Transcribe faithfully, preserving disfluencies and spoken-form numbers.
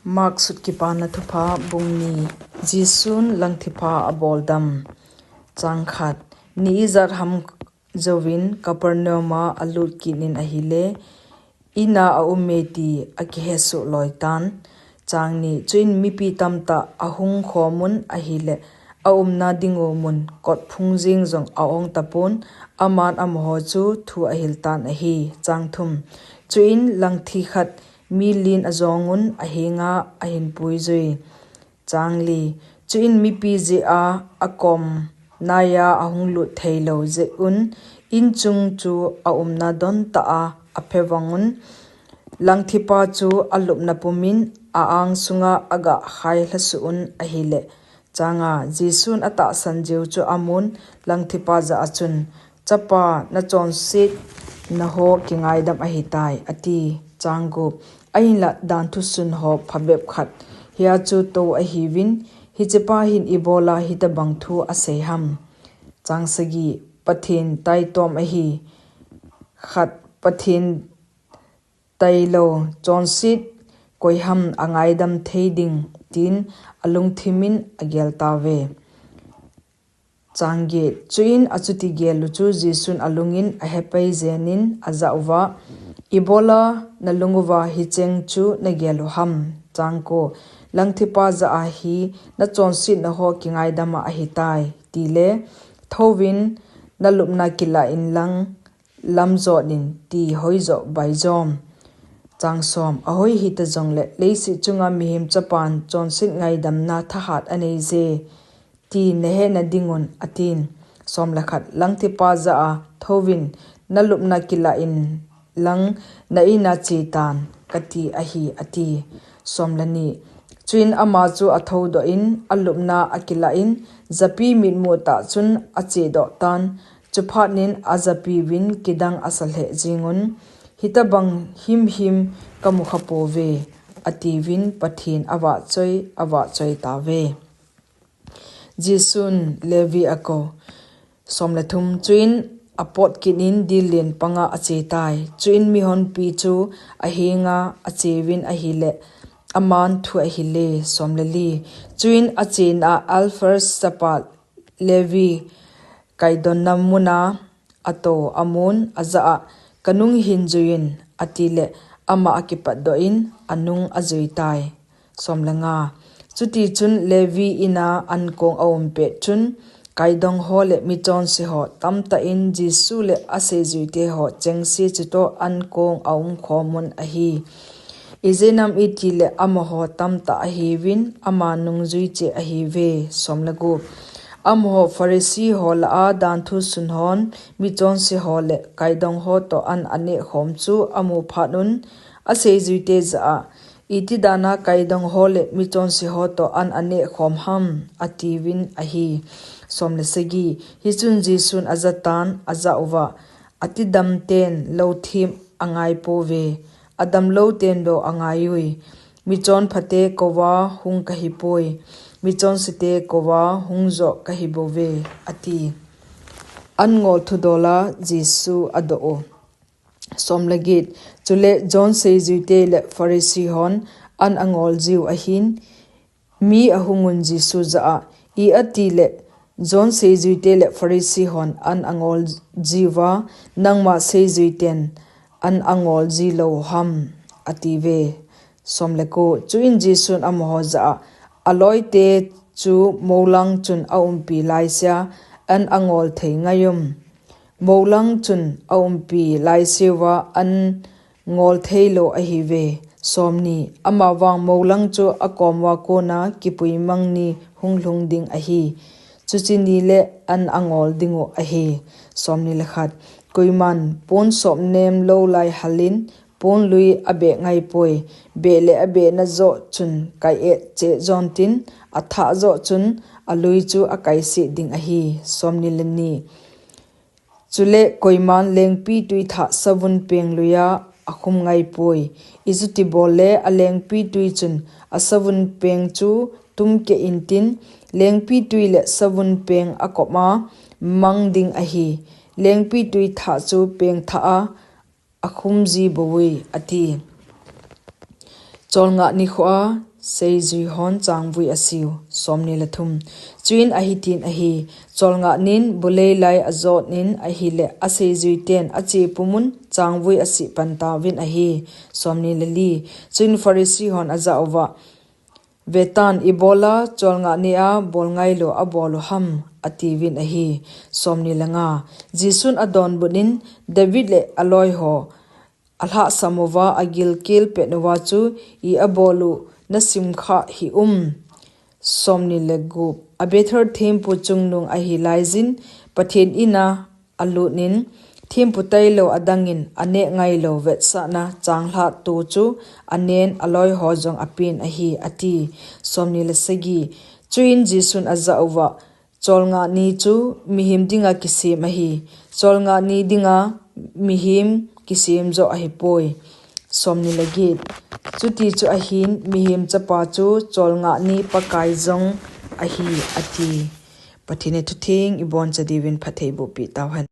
Mark sut Kipana Thupha bung ni. Jesun langthipha a bol dam. Chang khat. Ni ijat ham jouvin Capernaum a a lut kit in ahile, inn a a um e ti a kihesoh loi tan. Chang ni. Chuin mipi tamtah a hung khom un ahile, a umna ding u mun kot phung jing jong a ong tapon, aman amaho chu thu a hil tan ahi. Chang thum. Chuin langthi khat mi lin a jong un a henga a hin pui jui. Chang li. Chuin mipi jeh a a kom nai a a hung lut thei lo jeh un, inn chung chu a umna don tah a a phe vang un, langthipa chu a lupna pumin a ang sunga a ga khai hlasuh un ahile, chang nga. Jesun a tahsan jeh u chu a mun, langthipa jah a chun, "Chapa, na chonsetna ho kingaidam ahitai," a ti. Chang gup. Ahinla danthu sun ho phabep khat hia chu to ahiuvin, "Hichepa hin ibola hitabang thu a sei ham?" Chang sagi. Pathen taitom ahi. Khat Pathen tailou chonset koi ham a ngaidam thei ding, tin a lungthimin a gel tauve. Chang get. Chuin achuti gel u chu Jesun a lungin a hepai jenin a jah uva, "Ibola na lung uva hicheng chu na gel u ham?" Chang ko. Langthipa jah a hi, "Na chonsetna ho kingaidam ahitai," tile, "Thouvin na lupna kilah in lang lam jot in," ti hoijo baijom. Chang som. "Ahoi hita jongle, leiset chunga mihem chapan chonset ngaidamna thahat a nei je, ti na hena ding un," a tin. Som le khat. Langthipa jah a, "Thouvin na lupna kilah in lang na inn a che tan, ka ti ahi," a ti. Som le ni. Chuin ama chu a thoudoh in a lupna a kilah in, japi mitmu tah chun a chedoh tan. Chuphat in a japi uvin kidang a sa lheh jing un, "Hitabang himhim ka mu kha pouve," a tiuvin Pathen a vahchoi, a vahchoi tauve. Jesun Levi a ko. Som le thum. Chuin a pot kit in dil len panga a che tai. Chuin mihonpi chu a henga a cheuvin ahile, aman thu a hile. Som le li. Chuin a chena Alphaeus chapa Levi kaidonna muna a to a mun, a jah a, "Ka nung hin jui in," a tile, ama a kipatdoh in a nung a jui tai. Som le nga. Chuti chun Levi inn a ankong a um pet chun, kaidong ho le michonse ho tamtah in Jesu le a seijuite ho chengse chutoh ankong a um khom un ahi. Ijeh inem itile amaho tamtah ahiuvin, ama nungjui cheh ahiuve. Som le gup. Amaho Pharisee ho lah a danthu sun hon, michonse ho le kaidong ho toh an a neh khom chu a mu phat un, a seijuite jah a, "Iti dan a kaidong ho le michonse ho toh an a neh khom ham?" a tiuvin ahi. Som le sagi. Hichun Jesun a jatan a jah uva, "Atidam ten lou thim a ngai pouve, a damlou ten bou a ngai ui. Michonphate kouva hung ka hi poi, michonsete kouva hung joh ka hi bouve," a ti. An ngol thudol a Jesu a doh u. Som le get. Chule John seijuite le Pharisee hon an a ngol jiu ahin, mi a hung un Jesu jah a, "I ati le John seijuite le Pharisee hon an a ngol jiuva, nangma seijuiten an a ngol ji lou ham?" a tiuve. Som le ko. Chuin Jesun amaho jah a, "A loite chu moulang chun a umpi laisea an a ngol thei ngai um? Moulang chun a umpi laiseuva an ngol thei lou ahiuve. Som ni. Amavang moulang chu a kom uva kona kipui mang ni hung lhung ding ahi. Chuche ni le an a ngol ding u ahi." Som ni le khat. Koiman pon sop nem lou lai hal in pon lui a beh ngai poi. Beh le a behna joh chun kai et cheh jontin, a thah joh chun a lui chu a kai sih ding ahi. Som ni le ni. Chule koiman lengpitui thah savun peng lui a a khum ngai poi. Ichuti bol le a lengpitui chun a savun peng chu tum keh intin, lengpitui le savun peng a kop a mang ding ahi. Lengpitui thah chu peng thah a a khum ji bou ui, a ti. Cholngah nikho a Seijui hon changvui asiu. Somni le thum. Chuin ahitin ahi, cholngah nin bulei lai ajot nin ahile aseijui ten achepumun changvui asih pan tauvin ahi. Somni le li. Chuin Pharisee hon ajah uva, Vetan, ibola cholngah nia bol ngailou abol u ham, atiuvin ahi. Somni le nga. Jesun adonbut in, David le aloi ho alhahsam uva agilkel pet uva chu i abol u nasim kha hih um? Somni le gup. Abethar thempu chungnung ahi laijin, Pathen ina alut nin, thempu tailou adangin aneh ngailou vetsahna changlhah to chu anen aloi ho jong apen ahi, ati. Somni le sagi. Chuin Jesun ajah uva, Cholngah ni chu mihem dinga kisem ahi. Cholngah ni dinga mihem kisem joh ahipoi. Somni le get. Chuti chu ahin, mihem chapa chu cholngah ni Pakai jong ahi, ati. Pathen in thutheng iboncha diuvin phatthei bohpi tauhen.